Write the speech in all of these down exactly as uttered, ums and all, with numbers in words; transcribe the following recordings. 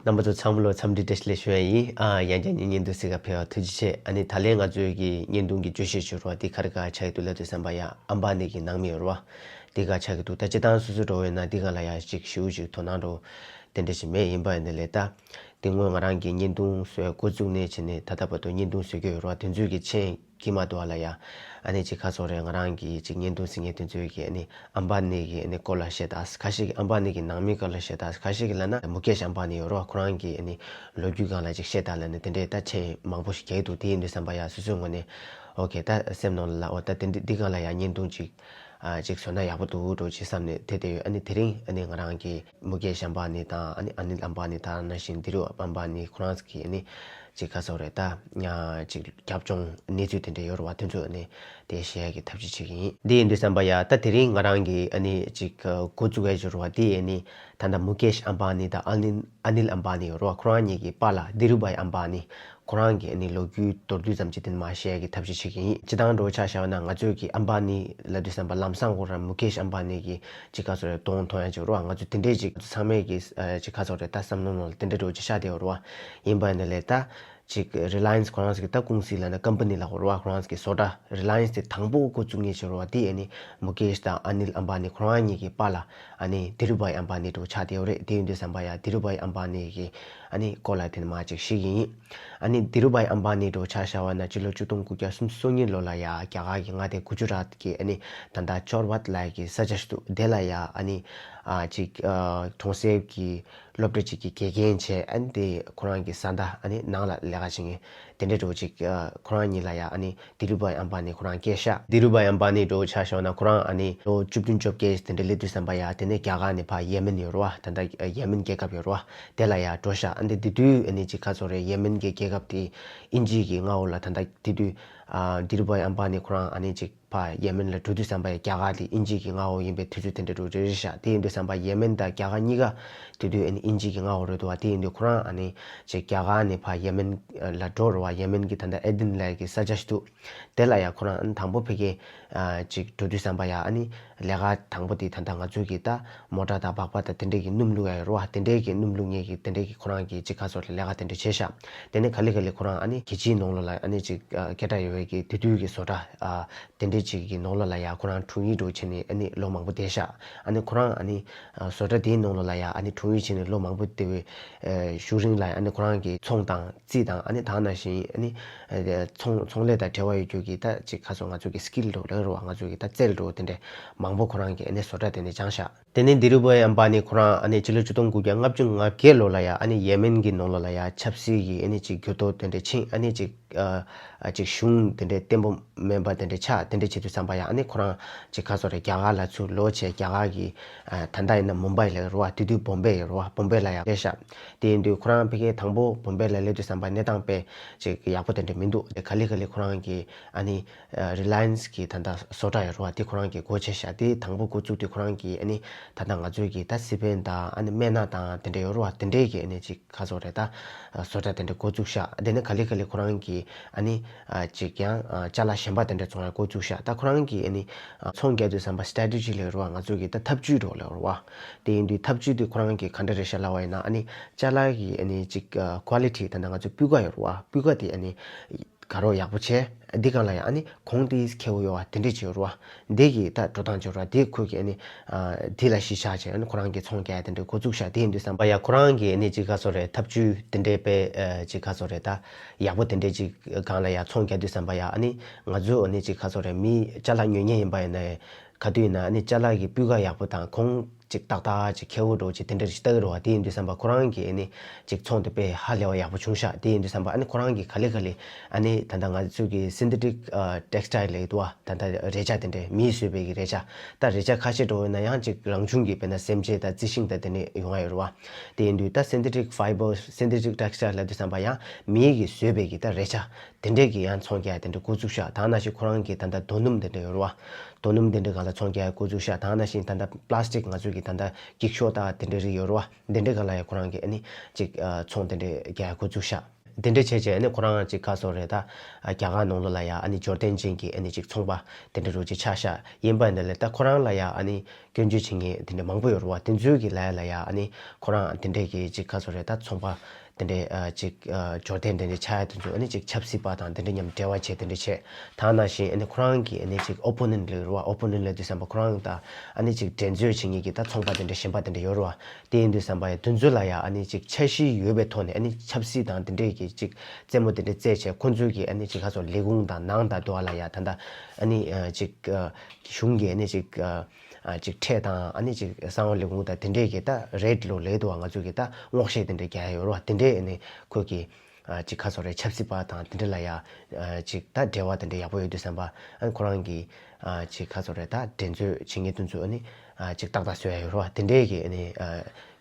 རྣམ་པ་ཚོ་ཚང་མ་ལ་འཚམས་འདྲི་བཀྲ་ཤིས་བདེ་ལེགས་ཞུ་ཡ་ཡིན། ཨ་ཡང་བསྐྱར་ངའི་བརྙན་ཐུང་གཟིགས་ག་ཕེབས་པར་ཐུགས་རྗེ་ཆེ། ཨ་ནི་ད་ལན་ང་ཚོའི་གི་བརྙན་ཐུང་གི་བརྗོད་གཞི་ཅིག་ཡོད་རེད་བ། འདི་ག་རེ་ག་ཆགས་ཀྱི་འདུག་ལབ་དུས་ཙམ་པ་ཡ་ཨམ་བ་ནི་གི་ནང་མི་ཡོད་རེད་བ། འདི་ག་ཆགས་ཀྱི་འདུག་ད་སྤྱིར་བཏང་སོ་སོ་འགྲོ་བས་ན་འདི་ག་ལ་ཡ་ཅིག་ཞེ་པོ་ཅིག་དོ་སྣང་འགྲོ་དེ་འདྲ་ཞིག་མེད། ཡིན་པ་ཡིན་ནའི་ལས་ད་དེ་སྔོན་ང་རང་གི་བརྙན་ཐུང་བཟོས་འགོ་བཙུགས་ནས་བྱས་ནས་ད་ལྟ་བར་དུ་བརྙན་ཐུང་བཟོ་གི་ཡོད་རེད་བ། དེ་ཚོའི་གི་མཆན་དཀྱིལ་མ་དུ་བ་ལ་ཡ་ཨ་ནི་ཅིག་ག་ཟེར་དགོས་རེད། ང་རང་གི་ཅིག་བརྙན་ཐུང་གཟིགས་མཁན་དེ་ཚོའི་གི་ཨ་ནི་ཨམ་བ་ནི་གི་ཨ་ནི་སྐོར་ལ་བཤད་དང་། ཁ་ཤས་ཀྱིས་ཨམ་བ་ནི་གི་ནང་མི་སྐོར་ལ་བཤད་དང་། ཁ་ཤས་ཀྱིས་ལབ་ན་མུ་ཀེཤ་ཨམ་བ་ནི་ཡོད་རེད་བ། ཁོ་རང་གི་ཨ་ནི་ལོ་རྒྱུས་སྒང་ལ་ཅིག་བཤད་དང་ལབ་ནས་དེ་འདྲའི་ད་མཆན་མང་པོ་ཞིག་རྒྱག་གི་འདུག་དེ་ཡིན་དུས་ཙམ་པ་ཡ་སོ་སོའི་ངོས་ནས་ཨོ་ཁེ། ད་སེམས་ནང་ལ་ལབ། འོ་ད་དེ་འདི་འདི་སྒང་ལ་ཡ་བརྙན་ཐུང་ཅིག་ཨ་ཅིག་བཟོས་ན་ཡག་པོ་འདུག་འགྲོ་ཅིག་བསམ་ནས་དེ་དེ་ཡོད། ཨ་ནི་དེ་རིང་ཨ་ནི་ང་རང་གི་མུ་ཀེཤ་ཨམ་བ་ནི་དང་ཨ་ནི་ཨ་ནིལ་ཨམ་བ་ནི་དང་ནང་བཞིན་དྷི་རུ་ཨམ་བ་ནི་ཁོ་རང་གི་ཨ་ནི་ཅིག་ག་ཟེར་དགོས་རེད། ད་ཅིག་རྒྱབ་ལྗོངས་གནས་ཚུལ་དེ་འདྲ་ཡོད་རེད་བ། དེ་ཚོ་ཨ་ནི་དེ་བཤད་ཡ་གི་ཐབས་ཤེས་བྱེད་ཀྱི་ཡིན། འདི་ཡིན་དུས་ཙམ་པ་ཡ་ད་དེ་རིང་ང་རང་གི་ཨ་ནི་ཅིག་འགོ་བཙུགས་ཡ་ཅིག་ཡོད་རེད་བ། དེ་ཨ་ནི་ད་ལྟ་མུ་ཀེཤ་ཨམ་བ་ནི་དང་ཨ་ནི་ཨ་ནིལ་ཨམ་བ་ནི་ཡོད་རེད་བ། ཁོ་རང་གཉིས་ཀྱི་པཱ་ལགས་དྷི་རུ་བྷའི་ཨམ་བ་ནི་ཁོ་རང་གི་ཨ་ནི་ལོ་རྒྱུས་མདོར་བསྡུས་ཙམ་ཅིག་དེ་ནས་མར་བཤད་ཡ་གི་ཐབས་ཤེས་བྱེད་ཀྱི་ཡིན། སྤྱིར་བཏང་འགྲོ་ཆ་བཞག་ན་ང་ཚོས་ཀྱི་ཨམ་བ་ནི་ལབ་དུས་ཙམ་པ་ལམ་སང་ཁོ་རང་མུ་ཀེཤ་ཨམ་བ་ནི་གི་ཅིག་ག་ཟེར་དགོས་རེད། གདོང་མཐོང་ཡ་ཅིག་ཡོད་རེད་བ། ང་ཚོ་དེ་འདྲས་ཅིག་ཚང་མས་ཀྱི་ཨ་ཅིག་ག་ཟེར་དགོས་རེད། ད་བསམ་བློ་ནང་ལ་དེ་འདྲས་འགྲོ་ཅིག་ཤར་བསྡད་ཡོད་རེད་བ། ཡིན་པ་ཡིན་ནའི་ལས་ད་ཅིག་རི་ལ་ཡན་སི་ཁོ་རང་ཚོ་གི་ད་ཀུང་སི་ལབ་ན་ཀམ་པ་ནི་ལབ་དགོས་རེད་བ། ཁོ་རང་ཚོ་གི་བཟོ་གྲྭ་རི་ལ་ཡན་སི་དེ་དང་པོ་འགོ་བཙུགས་མཁན་ཅིག་ཡོད་རེད་བ། དེ་ཨ་ནི་མུ་ཀེཤ་དང་ཨ་ནིལ་ཨམ་བ་ནི་ཁོ་རང་གཉིས་ཀྱི་པཱ་ལགས་ཨ་ནི་དྷི་རུ་བྷའི་ཨམ་བ་ནི་འདྲ་བོ་ཆགས་བསྡད་ཡོད་རེད། དེ་ཡིན་དུས་ཙམ་པ་ཡ་དྷི་རུ་བྷའི་ཨམ་བ་ནི་གི་ཨ་ནི་སྐོར་ལ་དེ་ནས་མར་ཅིག་ཞུ་གི་ཡིན། ཨ་ནི་དྷི་རུ་བྷའི་ཨམ་བ་ནི་འདྲ་བོ་ཆ་བཞག་པ་ན་སྤྱི་ལོ་ཆིག་སྟོང་དགུ་བརྒྱ་སུམ་ཅུ་སོ་གཉིས་ལོ་ལ་ཡ་རྒྱ་གར་གྱི་མངའ་སྡེ་གུ་ཇུ་རཱཏ་གི་ཨ་ནི་ད་ལྟ་ཅོར་བཏ་ལབ་ཡ་གི་ས་ཆ་ཞིག་འདུག་དེ་ལ་ཡ་ཨ་ནི་ཨ་ཅིག་ཨ་གྲོང་གསེབ་ཀྱི་སློབ་གྲྭ་ཅིག་གི་དགེ་རྒན་བྱས། ཨ་ནི་དེ་ཁོ་རང་གི་བཟའ་ཟླ་ཨ་ནི་ནང་ལ་ལས་ཀ་བྱེད་མཁན་དེ་འདྲ་འདྲ་བོ་ཅིག་ཨ་ཁོ་རང་གཉིས་ལ་ཡ་ཨ་ནི་དྷི་རུ་བྷའི་ཨམ་བ་ནི་ཁོ་རང་སྐྱེས་ཤག་དྷི་རུ་བྷའི་ཨམ་བ་ནི་འདྲ་བོ་ཆ་བཞག་ན་ཁོ་རང་ཨ་ནི་ལོ་བཅུ་བདུན་བཅོ་བརྒྱད་དེ་འདྲ་སླེབས་དུས་ཙམ་པ་ཡ་དེ་ནས་རྒྱ་གར་ནས་ཕར་ཡེ་མེན་ཡོད་རེད་བ། ད་ལྟ་ཡེ་མེན་རྒྱལ་ཁབ་ཡོད་རེད་བ། དེ་ལ་ཡ་འགྲོ་ཤག་ཨ་ནི་དེ་དུས་ཨ་ནི་ཅིག་ག་ཟེར་དགོས་རེད། ཡེ་མེན་གྱི་རྒྱལ་ཁབ་དེ་དབྱིན་ཇི་གི་མངའ་འོག་ལ། ད་ལྟ་དེ་དུས་ཨ་དྷི་རུ་བྷའི་ཨམ་བ་ནི་ཁོ་རང་ཨ་ནི་ཅིག་ཕར་ཡེ་མེན་ལ་འགྲོ་དུས་ཙམ་པ་ཡ་རྒྱ་གར་དེ་དབྱིན་ཇི་གི་མངའ་འོག་ཡིན་པའི་དུས་ཚོད་དེ་འདྲ་འདྲ་བོ་རེད་ཤག་དེ་ཡིན་དུས་ཙམ་པ་ཡེ་མེན་དང་རྒྱ་གར་གཉིས་ཀ་དེ་དུས་ཨ་ནི་དབྱིན་ཇི་གི་མངའ་འོག་རེད་འདུག་བ། དེ་ཡིན་དུས་ཁོ་རང་ཨ་ནི་ཅིག་རྒྱ་གར་ནས་ཕར་ཡེ་མེན་ལ་འགྲོ་རེད་བ། ཡེ་མེན་གྱི་ད་ལྟ་ཨེ་དེན་ལབ་ཡ་གི་ས་ཆ་ཞིག་འདུག་དེ་ལ་ཡ་ཁོ་རང་ཨ་ནི་དང་པོ་ཕ་གིར་ཨ་ཅིག་འགྲོ་དུས་ཙམ་པ་ཡ་ཨ་ནི་ལས་ཀ་དང་པོ་དེ་ད་ལྟ་ང་ཚོ་གི་ད་མོ་ཊ་དང་སྦག་སྦག་དང་དེ་འདྲས་ཀྱི་སྣུམ་བླུགས་ཡ་ཡོད་རེད་བ། དེ་འདྲས་ཀྱི་སྣུམ་བླུགས་མཁན་གྱི་དེ་འདྲས་ཀྱི་ཁོ་རང་གི་ཅིག་ག་ཟེར་དགོས་རེད། ལས་ཀ་དེ་འདྲ་བྱས་ཤག་དེ་ནས་ག་ལེ་ག་ལེ་ཁོ་རང་ཨ་ནི་རྒྱལ་སྤྱིའི་ནང་ལོགས་ལ་ཨ་ནི་ཅིག་ཨ་སྐད་གྲགས་ཡོད་པའི་གི་དེ་དུས་ཀྱི་བཟོ་གྲྭ་ཨ་དེ་འདྲས་ཅིག་གི་ནང་ལོགས་ལ་ཡ་ཁོ་རང་དྲུང་ཡིག་འདྲ་བོ་བྱས་ནས་ཨ་ནི་ལོ་མང་པོ་བསྡད་ཤག་ཨ་ནི་ཁོ་རང་ཨ་ནི་ཨ་བཟོ་གྲྭ་དེའི་ནང་ལོགས་ལ་ཡ་ཨ་ནི་དྲུང་ཡིག་བྱས་ནས་ལོ་མང་པོ་བསྡད་པའི་ཨ་གཞུག་རིང་ལ་ཨ་ནི་ཁོ་རང་གི་ཚོང་དང་རྩིས་དང་། ཨ་ནི་ད་ག་ནང་བཞིན་ཨ་ནི་ཨ་ཚོང་ཚོང་ལས་དང་འབྲེལ་བ་ཡོད་རྒྱུ་གི་ད་ཅིག་ག་ཟེར་དགོས་རེད། ང་ཚོ་གི་སི་ཀིལ་འདྲ་བོ་ལབ་ཀྱི་རེད་བ། ང་ཚོ་གི་ད་རྩལ་འདྲ་བོ་དེ་འདྲས་མང་པོ་ཁོ་རང་གིས་ཨ་ནི་བཟོ་གྲྭ་དེ་ནས་སྦྱངས་ཤག་དེ་ནས་དྷི་རུ་བྷའི་ཨམ་བ་ནི་ཁོ་རང་ཨ་ནི་སྤྱི་ལོ་ཆིག་སྟོང་དགུ་བརྒྱ་ལྔ་བཅུ་ང་བརྒྱད་ལོ་ལ་ཡ་ཨ་ནི་ཡེ་མེན་གྱི་ནང་ལོགས་ལ་ཡ་ཆབ་སྲིད་ཀྱི་ཨ་ནི་ཅིག་འགྱུར་ལྡོག་དེ་འདྲས་ཕྱིན། ཨ་ནི་ཅིག་ཨ་ཨ་ཅིག་གཞུང་དེ་འདྲས་བརྟན་པོ་མེད་པ་དེ་འདྲས་ཆགས། དེ་འདྲས་བྱེད་དུས་ཙམ་པ་ཡ་ཨ་ནི་ཁོ་རང་ཅིག་ག་ཟེར་དགོས་རེད། རྒྱ་གར་ལ་ཚུར་ལོག་བྱས། རྒྱ་གར་གྱི་ཨ་ད་ལྟ་ཡིན་ན་མུམ་བྷའི་ལབ་ཀྱི་རེད་བ། དེ་དུས་བོམ་བེ་ཡོད་རེད་བ། བོམ་བེ་ལ་ཡ་སླེབས་ཤག་དེ་ཡིན་དུས་ཁོ་རང་ཕ་གིར་དང་པོ་བོམ་བེ་ལ་སླེབས་དུས་ཙམ་པ་གནས་སྟངས་དཔེ་ཅིག་ཡག་པོ་དེ་འདྲས་མི་འདུག་དེ་ག་ལེ་ག་ལེ་ཁོ་རང་གི་ཨ་ནི་ཨ་རི་ལ་ཡན་སི་གི་ད་ལྟ་བཟོ་གྲྭ་ཡོད་རེད་བ། དེ་ཁོ་རང་གིས་སྒོ་ཕྱེ་ཤག་དེ་དང་པོ་འགོ་བཙུགས་དུས་ཁོ་རང་གིས་ཨ་ནི་ད་ལྟ་ང་ཚོའི་གི་ད་སི་པན་དང་ཨ་ནི་སྨན་སྣ་དང་དེ་འདྲས་ཡོད་རེད་བ། དེ་འདྲས་ཀྱི་ཨ་ནི་ཅིག་ག་ཟེར་དགོས་རེད། ད་བཟོ་གྲྭ་དེ་འདྲས་འགོ་བཙུགས་ཤག་དེ་ནས་ག་ལེ་ག་ལེ་ཁོ་རང་གིས་ཨ་ནི་ཨ་ཅིག་ཡང་ཨ་ཅ་ལག་གཞན་པ་དེ་འདྲས་བཙོང་ཡ་འགོ་བཙུགས་ཤག་ད་ཁོ་རང་གིས་ཨ་ནི་ཨ་ཚོང་རྒྱག་དུས་ཙམ་པ་སི་ཊེ་ཊེ་ཇི་ལབ་ཀྱི་རེད་བ། ང་ཚོའི་གི་ད་ཐབས་ཇུས་འདྲ་བོ་ལབ་ཀྱི་རེད་བ། དེ་ཡིན་དུས་ཐབས་ཇུས་དེ་ཁོ་རང་གིས་ག་འདྲས་རེད་ཤག་ལབ་པ་ཡིན་ན། ཨ་ནི་ཅ་ལག་གི་ཨ་ནི་ཅིག་ཨ་ཀོ་ལི་ཊི་ད་ལྟ་ང་ཚོ་སྤུས་ཀ་ཡོད་རེད་བ། སྤུས་ཀ་དེ་ཨ་ནི་དགའ་རོགས་ཡག་པོ་བྱས། འདི་སྒང་ལ་ཡང་ཨ་ནི་གོང་དེ་ཁེ་པོ་ཡོད་པ་དེ་འདྲས་ཅིག་ཡོད་རེད་བ། འདི་གི་ད་འགྲོ་སྟངས་ཅིག་ཡོད་རེད་བ། དེ་ཁོ་གིས་ཨ་ནི་ཨ་དེ་ལ་གཞི་བཞག་བྱས་ཨ་ནི་ཁོ་རང་གིས་ཚོང་རྒྱག་ཡ་དེ་འདྲས་འགོ་བཙུགས་ཤག་དེ་ཡིན་དུས་ཙམ་པ་ཡ་ཁོ་རང་གིས་ཨ་ནི་ཅིག་ག་ཟེར་དགོས་རེད། ཐབས་ཇུས་དེ་འདྲས་དཔེ་ཨ་ཅིག་ག་ཟེར་དགོས་རེད། ད་ཡག་པོ་དེ་འདྲས་ཅིག་སྒང་ལ་ཡ་ཚོང་རྒྱག་དུས་ཙམ་པ་ཡ་ཨ་ནི་ང་ཚོ་ཨ་ནི་ཅིག་ག་ཟེར་དགོས་རེད། མི་ཅ་ལག་ཉོ་མཁན་ཡིན་པ་ཡིན་ན་ག་དུས་ཡིན་ན་ཨ་ནི་ཅ་ལག་གི་སྤུས་ཀ་ཡག་པོ་དང་གོང་ཅིག་ཏག་ཏག་ཅིག་ཁེ་པོ་འདྲ་བོ་ཅིག་དེ་འདྲ་ཞིག་ལྟ་གི་རེད་བ། དེ་ཡིན་དུས་ཙམ་པ་ཁོ་རང་གིས་ཨ་ནི་ཅིག་ཚོང་དེ་དཔེ་ཧ་ལས་པ་ཡག་པོ་བྱུང་ཤག་དེ་ཡིན་དུས་ཙམ་པ་ཨ་ནི་ཁོ་རང་གིས་ག་ལེ་ག་ལེ་ཨ་ནི་ད་ལྟ་ང་ཚོ་གི་སིན་ཐེ་ཊིག་ཨ་ཊེག་སི་ཊའིལ་ལབ་ཀྱི་འདུག་བ། ད་ལྟ་རས་ཆ་དེ་འདྲ་མིས་བཟོས་པའི་གི་རས་ཆ། ད་རས་ཆ་ཁ་ཤས་འདྲ་བོ་ཡིན་ན་ཡང་ཅིག་རང་བྱུང་གི་དཔེར་ན་སེམས་ཅན་དང་རྩི་ཤིང་དང་དེ་འདྲ་ཡོང་ཡ་ཡོད་རེད་བ། དེ་ཡིན་དུས་ད་སིན་ཐེ་ཊིག་ཕའི་བར་སིན་ཐེ་ཊིག་ཊེག་སི་ཊའིལ་ལབ་དུས་ཙམ་པ་ཡང་མིས་གི་བཟོས་པའི་གི་ད་རས་ཆ་དེ་འདྲས་ཀྱི་ཡང་ཚོང་རྒྱག་ཡ་དེ་འདྲས་འགོ་བཙུགས་ཤག་དེ་ནང་བཞིན་ཁོ་རང་གི་ད་ལྟ་རྡོ་སྣུམ་དེ་འདྲས་ཡོད་རེད་བ། རྡོ་སྣུམ་དེ་འདྲས་སྒང་ལ་ཚོང་རྒྱག་ཡ་འགོ་བཙུགས་ཤག་དེ་ནང་བཞིན་ད་ལྟ་པ་ལ་སི་ཊིག་ང་ཚོ་གི་ད་ལྟ་འགྱིག་ཤོག་དང་དེ་འདྲས་རིགས་ཡོད་རེད་བ། དེ་འདྲས་སྒང་ལ་ཡང་ཁོ་རང་གིས་ཨ་ནི་ཅིག་ཨ་ཚོང་དེ་འདྲས་རྒྱག་ཡ་འགོ་བཙུགས་ཤག་དེ་འདྲ་བྱས་བྱས་ཨ་ནི་ཁོ་རང་ཅིག་ག་ཟེར་དགོས་རེད་ད། རྒྱ་གར་ནང་ལོགས་ལ་ཡ་ཨ་ནི་འབྱོར་ལྡན་ཅན་གྱི་ཨ་ནི་ཅིག་ཚོང་པ་དེ་འདྲ་རུ་ཅིག་ཆགས་ཤག་ཡིན་པ་ཡིན་ནའི་ད་ཁོ་རང་ལ་ཡ་ཨ་ནི་སྐྱོན་བརྗོད་བྱེད་མཁན་དེ་འདྲ་མང་པོ་ཡོད་རེད་བ། དེ་ཚོའི་གི་ལ་ཡ་ལ་ཡ་ཨ་ནི་ཁོ་རང་དེ་འདྲས་གི་ཅིག་ག་ཟེར་དགོས་རེད་ད། ཚོང་པ་དེ་འདྲས་ཨ་ཅིག་ཨ་འབྱོར་ལྡན་དེ་འདྲས་ཆགས་ཡ་དེ་ཚོ་ཨ་ནི་ཅིག་ཆབ་སྲིད་པ་དང་དེ་འདྲས་མཉམ་འབྲེལ་བ་བྱས་དེ་འདྲས་བྱས། ད་ནང་བཞིན་ཨ་ནི་ཁོ་རང་གི་ཨ་ནི་ཅིག་ཨོ་པོ་ནེན་ཊི་ལབ་རེད་བ། ཨོ་པོ་ནེན་ཊི་ལབ་དུས་ཙམ་པ་ཁོ་རང་དང་ཨ་ནི་ཅིག་འགྲན་རྩོད་བྱེད་མཁན་གི་ད་ཚོང་པ་དེ་འདྲས་གཞན་པ་དེ་འདྲས་ཡོད་རེད་བ། དེ་ཡིན་དུས་ཙམ་པ་ཡ་དེ་ཚོ་ལ་ཡ་ཨ་ནི་ཅིག་འཆར་གཞི་ཡོད་པའི་ཐོག་ནས་ཨ་ནི་ཆབ་སྲིད་དང་དེ་འདྲས་གི་ཅིག་རྩེད་མོ་དེ་འདྲས་རྩེད་བྱས། ཁོ་ཚོའི་གི་ཨ་ནི་ཅིག་ག་ཟེར་དགོས་རེད། ལས་ཁུངས་དང་ནང་དང་དུ་བ་ལ་ཡ་ད་ལྟ་ཨ་ནི་ཨ་ཅིག་ཨ་གཞུང་གི་ཨ་ནི་ཅིག་ཨ་ཨ་ཅིག་ཁྲལ་དང་ཨ་ནི་ཅིག་གསང་བ་ལས་ཁུངས་དང་དེ་འདྲས་གི་ད་རེཌ་ལབ་ལབ་འདུག་བ། ང་ཚོ་གི་ད་སྔོག་བཤེར་དེ་འདྲས་རྒྱག་ཡ་ཡོད་རེད་བ། དེ་འདྲས་ཨ་ནི་ཁོ་གི་ཨ་ཅིག་ག་ཟེར་དགོས་རེད། ཆབ་སྲིད་པ་དང་དེ་འདྲས་ལ་ཡ་ཨ་ཅིག་ད་འབྲེལ་བ་དེ་འདྲས་ཡག་པོ་ཡོད་དུས་ཙམ་པ་ཨ་ནི་ཁོ་རང་གི་ཨ་ཅིག་ག་ཟེར་དགོས་རེད། ད་འགྲན་རྩོད་བྱེད་མཁན་དེ་ཚོ་ཨ་ནི་ཨ་ཅིག་ཏག་ཏག་བཟོ་ཡ་ཡོད་རེད་བ། དེ་འདྲས་གི་ཨ་ནི་ཨ་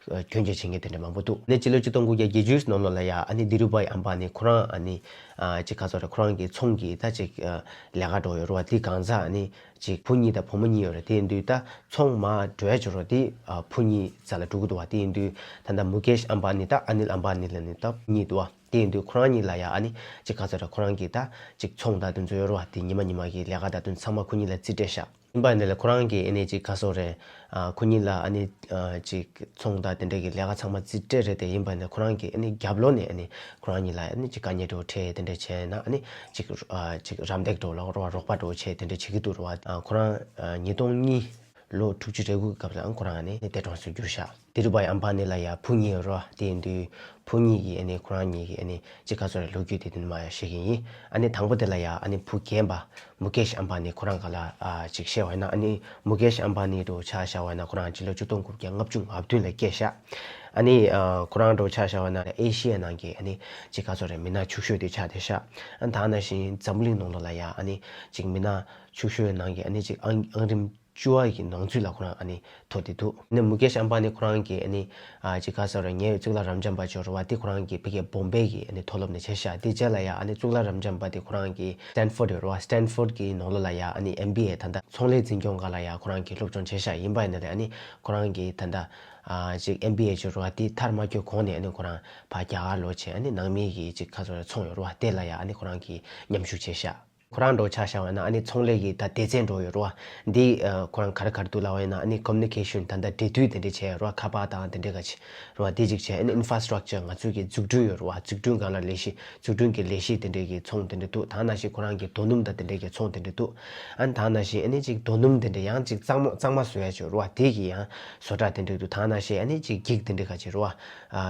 སྐྱོན་བརྗོད་བྱེད་མཁན་དེ་འདྲ་མང་པོ་འདུག་ཨ་ནི་སྤྱི་ལོ་ཆིག་སྟོང་དགུ་བརྒྱ་བརྒྱད་ཅུ་ནང་ལོགས་ལ་ཡ་ཨ་ནི་དྷི་རུ་བྷའི་ཨམ་བྷ་ནི་ཁོ་རང་ཨ་ནི་ཨ་ཅིག་ག་ཟེར་དགོས་རེད། ཁོ་རང་གི་ཚོང་གི་ད་ཅིག་ཨ་ལས་ཀ་འགྲོ་ཡོད་རེད་བ། དེ་གང་ཟག་ཨ་ནི་ཅིག་བུ་གཉིས་དང་བུ་མོ་གཉིས་ཡོད་རེད། དེ་ཡིན་དུས་ད་ཚོང་མར་འགྲོ་ཡ་ཅིག་རེད་བ། དེ་ཨ་བུ་གཉིས་རྩ་ལ་འགྲོ་གི་འདུག་བ། དེ་ཡིན་དུས་ད་ལྟ་མུ་ཀེཤ་ཨམ་བྷ་ནི་དང་ཨ་ནིལ་ཨམ་བྷ་ནི་ལབ་ནི་ད་གཉིས་འདུག་བ། དེ་ཡིན་དུས་ཁོ་རང་གཉིས་ལ་ཡ་ཨ་ནི་ཅིག་ག་ཟེར་དགོས་རེད། ཁོ་རང་གི་ད་ཅིག་ཚོང་དང་དེ་ཚོ་ཡོད་རེད་བ། དེ་ཉི་མ་ཉི་མ་གི་ལས་ཀ་དང་དེ་ཚང་མ་ཁོ་གཉིས་ལ་རྩིས་སྤྲད་ཤག་ཡིན་པ་ཡིན་ནའི་ལས་ཁོ་རང་གིས་ཨ་ནི་ཅིག་ག་ཟེར་དགོས་རེད། ཨ་ཁོ་གཉིས་ལ་ཨ་ནི་ཨ་ཅིག་ཚོང་དང་དེ་འདྲ་གི་ལས་ཀ་ཚང་མ་རྩིས་སྤྲད་རེད་དེ། ཡིན་པ་ཡིན་ནའི་ཁོ་རང་གིས་ཨ་ནི་རྒྱབ་ལོགས་ནས་ཨ་ནི་ཁོ་རང་གཉིས་ལ་ཨ་ནི་ཅིག་དཀའ་ངལ་འདྲ་བོ་འཕྲད་དེ་འདྲ་བྱས་ན་ཨ་ནི་ཅིག་ཨ་ཅིག་རམ་འདེགས་འདྲ་བོ་ལབ་རོགས་རོགས་པ་འདྲ་བོ་བྱས་དེ་འདྲ་བྱེད་ཀྱི་འདུག་རེད་བ། ཨ་ཁོ་རང་ཨ་ཉིས་སྟོང་གཉིས་ལོ་དྲུག་ཅུ་རེ་དགུ་གི་སྐབས་ལ་ཨ་ཁོ་རང་ཨ་ནི་འདས་གྲོངས་སུ་གྱུར་ཤག་དྷི་རུ་བྷའི་ཨམ་བྷ་ནི་ལ་ཡ་བུ་གཉིས་ཡོད་རེད་བ། དེ་ཡིན་དུས་བུ་གཉིས་ཀྱི་ཨ་ནི་ཁོ་རང་གཉིས་ཀྱི་ཨ་ནི་ཅིག་ག་ཟེར་དགོས་རེད། ལོ་རྒྱུས་དེ་དེ་ནས་མར་ཡ་བཤད་ཀྱི་ཡིན། ཨ་ནི་དང་པོ་དེ་ལ་ཡ་ཨ་ནི་བུ་རྒན་པ་མུ་ཀེཤ་ཨམ་བྷ་ནི་ཁོ་རང་སྒང་ལ་ཨ་ཅིག་བཤད་པ་ཡིན་ན། ཨ་ནི་མུ་ཀེཤ་ཨམ་བྷ་ནི་འདྲ་བོ་ཆ་བཞག་པ་ཡིན་ན་ཁོ་རང་སྤྱི་ལོ་ཆིག་སྟོང་དགུ་བརྒྱ་ལྔ་བཅུ་ང་བདུན་ལ་སྐྱེས་ཤག་ཨ་ནི་ཨ་ཁོ་རང་འདྲ་བོ་ཆ་བཞག་པ་ཡིན་ན་ཨེ་ཤི་ཡའི་ནང་གི་ཨ་ནི་ཅིག་ག་ཟེར་དགོས་རེད། མི་སྣ་ཕྱུག་ཤོས་དེ་ཆགས་བསྡད་ཤག་ཨ་ནི་ད་ནང་བཞིན་འཛམ་བུ་གླིང་ནང་ལོགས་ལ་ཡ་ཨ་ནི་ཅིག་མི་སྣ་ཕྱུག་ཤོས་ནང་གི་ཨ་ནི་ཅིག་ཨང་ཨང་རིམ་བཅུ་པ་ཡི་ནང་ཚུད་ལ་ཁོ་རང་ཨ་ནི་ཐོན་བསྡད་འདུག་ཨ་ནི་མུ་ཀེཤ་ཨམ་བྷ་ནི་ཁོ་རང་གིས་ཨ་ནི་ཨ་ཅིག་ག་ཟེར་དགོས་རེད། ཉེ་བའི་གཙུག་ལག་རབ་འབྱམས་པ་ཅིག་ཡོད་རེད་བ། དེ་ཁོ་རང་གིས་ཕ་གིའི་བོམ་བེ་གི་ཨ་ནི་མཐོ་སློབ་ནས་བྱས་ཤག་དེ་རྗེས་ལ་ཡ་ཨ་ནི་གཙུག་ལག་རབ་འབྱམས་པ་དེ་ཁོ་རང་གིས་སི་ཊན་ཕོར་ཌི་ཡོད་རེད་བ། སི་ཊན་ཕོར་ཌི་གི་ནང་ལོགས་ལ་ཡ་ཨ་ནི་ཨེམ་བི་ཨེ་ད་ལྟ་ཚོང་ལས་འཛིན་སྐྱོང་སྒང་ལ་ཡ་ཁོ་རང་གིས་སློབ་སྦྱོང་བྱས་ཤག་ཡིན་པ་ཡིན་ནའི་ཨ་ནི་ཁོ་རང་གིས་ད་ལྟ་ཨ་ཅིག་ཨེམ་བི་ཨེ་ཅིག་ཡོད་རེད་བ། དེ་མཐར་མ་འཁྱོལ་གོང་ནས་ཨ་ནི་ཁོ་རང་ཕར་རྒྱ་གར་ལོག་བྱས། ཨ་ནི་ནང་མི་གི་ཅིག་ག་ཟེར་དགོས་རེད། ཚོང་ཡོད་རེད་བ། དེ་ལ་ཡ་ཨ་ནི་ཁོ་རང་གིས་མཉམ་ཞུགས་བྱས་ཤག་ཁོ་རང་འདྲ་བོ་ཆ་བཞག་པ་ཡིན་ན་ཨ་ནི་ཚོང་ལས་ཀྱི་ད་སྡེ་ཚན་འདྲ་བོ་ཡོད་རེད་བ། འདི་ཨ་ཁོ་རང་ག་རེ་ག་རེ་འདུག་ལབ་པ་ཡིན་ན་ཨ་ནི་ཀོ་མུ་ནི་ཀེ་ཤན་ད་ལྟ་འབྲེལ་མཐུད་དེ་འདྲ་བྱས་ཡོད་རེད་བ། ཁ་པར་དང་དེ་འདྲ་ག་ཅིག་རེད་བ། དེ་གཅིག་བྱས། ཨ་ནི་ཨིན་ཕ་སི་ཊག་ཅར་ང་ཚོའི་གི་འཛུགས་སྐྲུན་ཡོད་རེད་བ། འཛུགས་སྐྲུན་སྒང་ལ་ལས་གཞི་འཛུགས་སྐྲུན་གྱི་ལས་གཞི་དེ་འདྲ་གི་ཚོང་དེ་འདྲ་འདུག་ད་ནང་བཞིན་ཁོ་རང་གི་རྡོ་སྣུམ་དང་དེ་འདྲ་གི་ཚོང་དེ་འདྲ་འདུག་ཨ་ནི་ད་ནང་བཞིན་ཨ་ནི་ཅིག་རྡོ་སྣུམ་དེ་འདྲ་ཡང་ཅིག་གཙང་མ་གཙང་མ་བཟོ་ཡ་ཅིག་ཡོད་རེད་བ། དེ་གི་ཡང་བཟོ་གྲྭ་དེ་འདྲ་འདུག་ད་ནང་བཞིན་ཨ་ནི་ཅིག་འགྱིག་དེ་འདྲ་ག་ཅིག་རེད་བ། ཨ་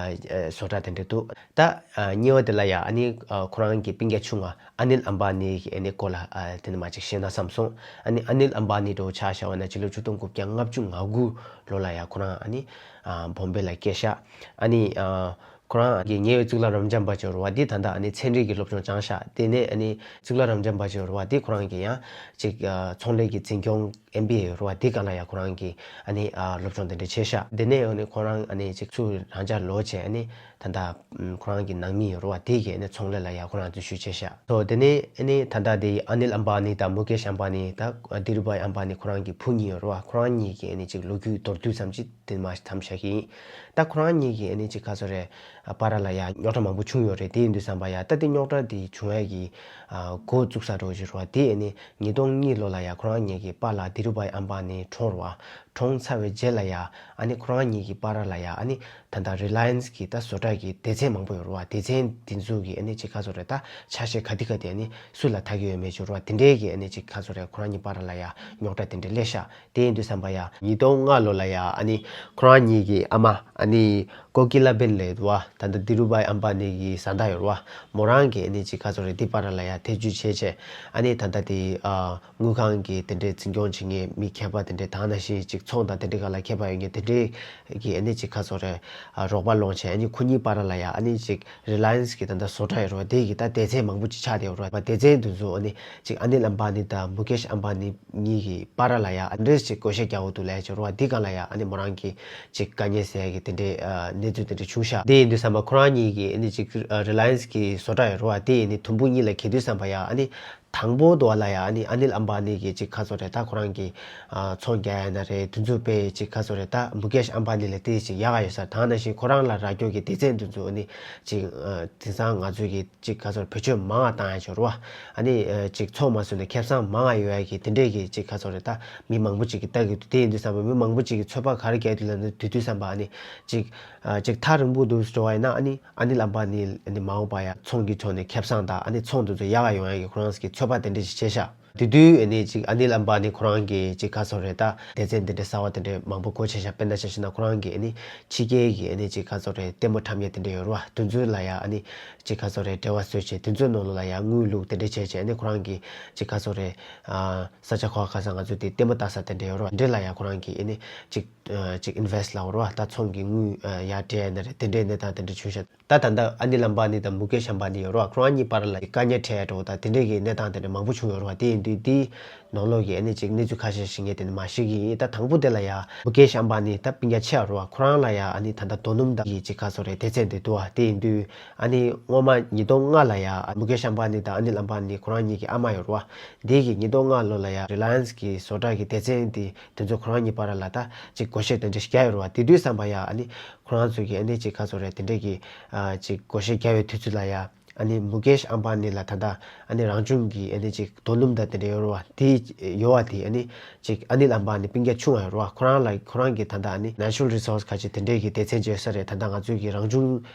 བཟོ་གྲྭ་དེ་འདྲ་འདུག་ད་ཨ་གཉིས་པ་དེ་ལ་ཡ་ཨ་ནི་ཨ་ཁོ་རང་གི་སྤུན་ཀྱག་ཆུང་བ་ཨ་ནིལ་ཨམ་བྷ་ནི་གི་ཨ་ནི་སྐོར་ལ་ཨ་དེ་ནས་མར་ཅིག་བཤད་ན་བསམ་སོང་། ཨ་ནི་ཨ་ནིལ་ཨམ་བྷ་ནི་འདྲ་བོ་ཆ་བཞག་པ་ན་སྤྱི་ལོ་ཆིག་སྟོང་དགུ་བརྒྱ་ལྔ་བཅུ་ང་དགུ་ལོ་ལ་ཡ་ཁོ་རང་ཨ་ནི་ཨ་བོམ་བེ་ལ་སྐྱེས་ཤག་ཨ་ནི་ཨ་ཁོ་རང་གི་ཉེ་བའི་གཙུག་ལག་རབ་འབྱམས་པ་ཅིག་ཡོད་རེད་བ། འདི་ད་ལྟ་ཨ་ནི་ཚན་རིག་གི་སློབ་སྦྱོང་སྦྱངས་ཤག་དེ་ནས་ཨ་ནི་གཙུག་ལག་རབ་འབྱམས་པ་ཅིག་ཡོད་རེད་བ། འདི་ཁོ་རང་གི་ཡང་ཅིག་ཨ་ཚོང་ལས་ཀྱི་འཛིན་སྐྱོང་ཨེམ་བི་ཨེ་ཡོད་རེད་བ། དེ་སྒང་ལ་ཡ་ཁོ་རང་གིས་ཨ་ནི་ཨ་སློབ་སྦྱོང་དེ་འདྲ་བྱས་ཤག་དེ་ནས་ཨ་ནི་ཁོ་རང་ཨ་ནི་ཅིག་ཚུར་རང་ཅག་ལོག་བྱས། ཨ་ནི་ད་ལྟ་ཨམ་ཁོ་རང་གི་ནང་མི་ཡོད་རེད་བ། དེ་གིས་ཨ་ནི་ཚོང་ལས་ལ་ཡ་ཁོ་རང་འཛུལ་ཞུགས་བྱས་ཤག་སོ་དེ་ནས་ཨ་ནི་ད་ལྟ་དེ་ཨ་ནིལ་ཨམ་བྷ་ནི་དང་མུ་ཀེཤ་ཨམ་བྷ་ནི་དང་དྷི་རུ་བྷའི་ཨམ་བྷ་ནི་ཁོ་རང་གི་བུ་གཉིས་ཡོད་རེད་བ། ཁོ་རང་གཉིས་ཀྱི་ཨ་ནི་ཅིག་ལོ་རྒྱུས་མདོར་བསྡུས་ཙམ་ཅིག་དེ་མར་བཤད་ཀྱི་ཡིན། ད་ཁོ་རང་གཉིས་ཀྱི་ཨ་ནི་ཅིག་ག་ཟེར་དགོས་རེད། བར་ལ་ཡ་རྙོག་དྲ་མང་པོ་བྱུང་ཡོད་རེད། དེ་ཡིན་དུས་ཙམ་པ་ཡ་ད་དེ་རྙོག་དྲ་དེ་བྱུང་ཡ་གི་ཨ་འགོ་བཙུགས་ས་འདྲ་བོ་ཞིག་རེད་བ། དེ་ཨ་ནི་ཉིས་སྟོང་གཉིས་ལོ་ལ་ཡ་ཁོ་རང་གཉིས་ཀྱི་པཱ་ལགས་དྷི་རུ་བྷའི་ཨམ་བྷ་ནི་གྲོངས་རེད་བ། གྲོངས་ཚར་བའི་རྗེས་ལ་ཡ་ཨ་ནི་ཁོ་རང་གཉིས་ཀྱི་བར་ལ་ཡ་ཨ་ནི་ད་ལྟ་རི་ལ་ཡན་སི་གི་ད་བཟོ་གྲྭ་གི་སྡེ་ཚན་མང་པོ་ཡོད་རེད་བ། སྡེ་ཚན་དེ་ཚོ་གི་ཨ་ནི་ཅིག་ག་ཟེར་དགོས་རེད། ད་ཆ་ཤས་ག་དེ་ག་དེ་ཨ་ནི་སུ་ལ་ཐད་ཀྱི་ཡོད་མེད་ཅིག་རེད་བ། དེ་འདྲའི་གི་ཨ་ནི་ཅིག་ག་ཟེར་དགོས་རེད། ཁོ་རང་གཉིས་བར་ལ་ཡ་རྙོག་དྲ་དེ་འདྲ་སླེབས་ཤག་དེ་ཡིན་དུས་ཙམ་པ་ཡ་ཉིས་སྟོང་ལྔ་ལོ་ལ་ཡ་ཨ་ནི་ཁོ་རང་གཉིས་ཀྱི་ཨ་མ་ཨ་ནི་ཀོ་ཀི་ལ་བེན་ལབ་འདུག་བ། ད་ལྟ་དྷི་རུ་བྷའི་ཨམ་བྷ་ནི་གི་བཟའ་ཟླ་ཡོད་རེད་བ། མོ་རང་གིས་ཨ་ནི་ཅིག་ག་ཟེར་དགོས་རེད། དེ་བར་ལ་ཡ་ཐེ་ཇུས་བྱས་བྱས། ཨ་ནི་ད་ལྟ་དེ་ཨ་དངུལ་ཁང་གི་དེ་འདྲའི་འཛིན་སྐྱོང་བྱེད་མཁན་མི་མཁས་པ་དེ་འདྲའི་དང་ནང་བཞིན་ཅིག་ཚོང་དང་དེ་འདྲའི་སྒང་ལ་མཁས་པ་ཡོད་མཁན་དེ་འདྲའི་གི་ཨ་ནི་ཅིག་ག་ཟེར་དགོས་རེད། ཨ་རོགས་པ་སློང་བྱས། ཨ་ནི་ཁོ་གཉིས་བར་ལ་ཡ་ཨ་ནི་ཅིག་རི་ལ་ཡན་སི་གི་ད་ལྟ་བཟོ་གྲྭ་ཡོད་རེད་བ། དེ་གི་ད་སྡེ་ཚན་མང་པོ་ཅིག་ཆགས་བསྡད་ཡོད་རེད་བ། སྡེ་ཚན་དེ་ཚོ་ཨ་ནི་ཅིག་ཨ་ནིལ་ཨམ་བྷ་ནི་དང་མུ་ཀེཤ་ཨམ་བྷ་ནི་གཉིས་ཀྱི་བར་ལ་ཡ་ཨ་འདྲས་ཅིག་བགོ་བཤའ་རྒྱག་དགོས་འདུག་ལབ་ཡ་ཅིག་ཡོད་རེད་བ། དེ་སྒང་ལ་ཡ་ཨ་ནི་མོ་རང་གིས་ཅིག་དཀའ་ངལ་སེལ་ཡ་གི་དེ་འདྲའི་ཨ་གནས་ཚུལ་དེ་འདྲ་བྱུང་ཤག་དེ་ཡིན་དུས་ཙམ་པ་ཁོ་རང་གཉིས་ཀྱི་ཨ་ནི་ཅིག་ཨ་རི་ལ་ཡན་སི་གི་བཟོ་གྲྭ་ཡོད་རེད་བ། དེ་ཨ་ནི་དུམ་བུ་གཉིས་ལ་གྱེས་དུས་ཙམ་པ་ཡ་ཨ་ནི་ དང་པོ་དུ་བ་ལ་ཡ་ཨ་ནི་ཨ་ནིལ་ཨམ་བ་ནི་གི་ཅིག་ག་ཚོད་རེད་ད་ཁོ་རང་གི་ཨ་ཚོང་རྒྱག་ཡ་ན་རེད། དེ་ཚོ་དཔེ་ཅིག་ག་ཚོད་རེད་ད་མུ་ཀེཤ་ཨམ་བ་ནི་ལས་དེ་ཅིག་ཡག་ག་ཡོད་ས་རེད། ད་ནང་བཞིན་ཁོ་རང་ལ་རག་རྒྱུ་གི་སྡེ་ཚན་དེ་ཚོ་ཨ་ནི་ཅིག་ཨ་དེང་སང་ང་ཚོས་གི་ཅིག་ག་ཚོད་བེད་སྤྱོད་མང་བ་བཏང་ཡ་ཅིག་རེད་བ། ཨ་ནི་ཨ་ཅིག་ཚོང་མ་བཟོས་ནས་ཁེ་བཟང་མང་བ་ཡོད་ཡ་གི་དེ་འདྲས་གི་ཅིག་ག་ཚོད་རེད་ད་མི་མང་པོ་ཅིག་གི་ལྟ་གི་འདུག་དེ་ཡིན་དུས་ཙམ་པ་མི་མང་པོ་ཅིག་གི་ཚོད་དཔག་ག་རེ་བརྒྱབ་འདུག་ལབ་ན་དེ་དུས་ཙམ་པ་ཨ་ནི་ཅིག་ཨ་ཅིག་ཐག་རིང་པོ་འདུག་འགྲོ་བ་ཡིན་ན་ཨ་ནི་ཨ་ནིལ་ཨམ་བ་ནི་ཨ་ནི་མ་འོངས་པ་ཡ་ཚོང་གི་ཐོག་ནས་ཁེ་བཟང་དང་ཨ་ནི་ཚོང་དེ་ཚོ་ཡག་ག་ཡོང་ཡ་གི་ཁོ་རང་གི་ཚོད་དཔག་དེ་འདྲས་ཅིག་བྱས་ཤག་དེ་དུས་ཨ་ནི་ཅིག་ཨ་ནིལ་ཨམ་བ་ནི་ཁོ་རང་གི་ཅིག་ག་ཚོད་རེད་ད་སྡེ་ཚན་དེ་འདྲས་གསར་བ་དེ་འདྲས་མང་པོ་སྒོ་ཕྱེ་ཤག་དཔེར་ན་ཆ་བཞག་ན་ཁོ་རང་གི་ཨ་ནི་ཕྱི་རྒྱལ་གི་ཨ་ནི་ཅིག་ག་ཚོད་རེད་ལྟད་མོ་འཁྲབ་མཁན་དེ་འདྲས་ཡོད་རེད་བ། དེ་ཚོ་ལ་ཡ་ཨ་ནི་ཅིག་ག་ཚོད་རེད་འབྲེལ་བ་བཟོས་བྱས་དེ་ཚོའི་ནང་ལོགས་ལ་ཡ་དངུལ་བླུགས་དེ་འདྲས་བྱས་བྱས་ཨ་ནི་ཁོ་རང་གི་ཅིག་ག་ཚོད་རེད་ཨ་ས་ཆ་ཁོ་ག་ས་ང་ཚོ་དེ་ལྟད་མོ་ལྟ་ས་དེ་འདྲས་ཡོད་རེད་བ། དེ་འདྲས་ལ་ཡ་ཁོ་རང་གི་ཨ་ནི་ཅིག་ཅིག་ཨིན་ཝེ་སི་ཊི་ལབ་དགོས་རེད་བ། ད་ཚོང་གི་དངུལ་ཡར་སྤྲད་ཡ་ན་རེད། དེ་འདྲའི་གནས་སྟངས་དེ་འདྲ་བྱུང་ཤག་ད་ད་ལྟ་ཨ་ནིལ་ཨམ་བ་ནི་དང་མུ་ཀེཤ་ཨམ་བ་ནི་ཡོད་རེད་བ། ཁོ་རང་གཉིས་བར་ལ་དཀའ་ངལ་འཕྲད་ཡ་འདྲ་བོ་དང་དེ་འདྲའི་གི་གནས་སྟངས་དེ་འདྲ་མང་པོ་བྱུང་ཡོད་རེད་བ། དེ་ཡིན་དུས་དེའི་ནང་ལོགས་ཀྱི་ཨ་ནི་ཅིག་གནས་ཚུལ་ཁ་ཤས་ཤིག་ངས་དེ་ནས་མར་བཤད་ཀྱི་ཡིན། ད་དང་པོ་དེ་ལ་ཡ་མུ་ཀེཤ་ཨམ་བ་ནི་ད་སྤུན་ཀྱག་ཆེ་བ་རེད་བ། ཁོ་རང་ལ་ཡ་ཨ་ནི་ད་ལྟ་རྡོ་སྣུམ་དང་གི་ཅིག་ག་ཚོད་རེད་སྡེ་ཚན་དེ་འདུག་བ། དེ་ཡིན་དུས་ཨ་ནི་སྔོན་མ་ཉིས་སྟོང་ལྔ་ལ་ཡ་མུ་ཀེཤ་ཨམ་བ་ནི་དང་ཨ་ནིལ་ཨམ་བ་ནི་ཁོ་རང་གཉིས་ཀྱི་ཨ་མ་ཡོད་རེད་བ། དེ་གི་ཉིས་སྟོང་ལྔ་ལོ་ལ་ཡ་རི་ལ་ཡན་སི་གི་བཟོ་གྲྭ་གི་སྡེ་ཚན་དེ་དེ་ཚོ་ཁོ་རང་གཉིས་བར་ལ་ད་ཅིག་བགོ་བཤའ་དེ་འདྲ་ཞིག་བརྒྱབ་ཡོད་རེད་བ། དེ་དུས་ཙམ་པ་ཡ་ཨ་ནི་ཁོ་རང་ཚོ་གིས་ཨ་ནི་ཅིག་ག་ཚོད་རེད་དེ་འདྲས་ཀྱི་ཨ་ཅིག་བགོ་བཤའ་བརྒྱབ་པའི་དུས་ཚོད་ལ་ཡ་ཨ་ནི་མུ་ཀེཤ་ཨམ་བ་ནི་ལ་ད་ལྟ་ཨ་ནི་རང་བྱུང་གི་ཨ་ནི་ཅིག་རྡོ་སྣུམ་དང་དེ་འདྲ་ཡོད་རེད་བ། དེ་ཡོད་བ་དེ་ཨ་ནི་ཅིག་ཨ་ནིལ་ཨམ་བ་ནི་སྤུན་ཀྱག་ཆུང་བ་ཡོད་རེད་བ། ཁོ་རང་ལ་ཁོ་རང་གི་ད་ལྟ་ཨ་ནི་ནེ་ཅུ་རལ་རི་སོར་སི་ག་ཅིག་དེ་འདྲས་ཀྱི་སྡེ་ཚན་ཅིག་ཡོད་ས་རེད། ད་ལྟ་ང་ཚོའི་གི་རང་བྱུང་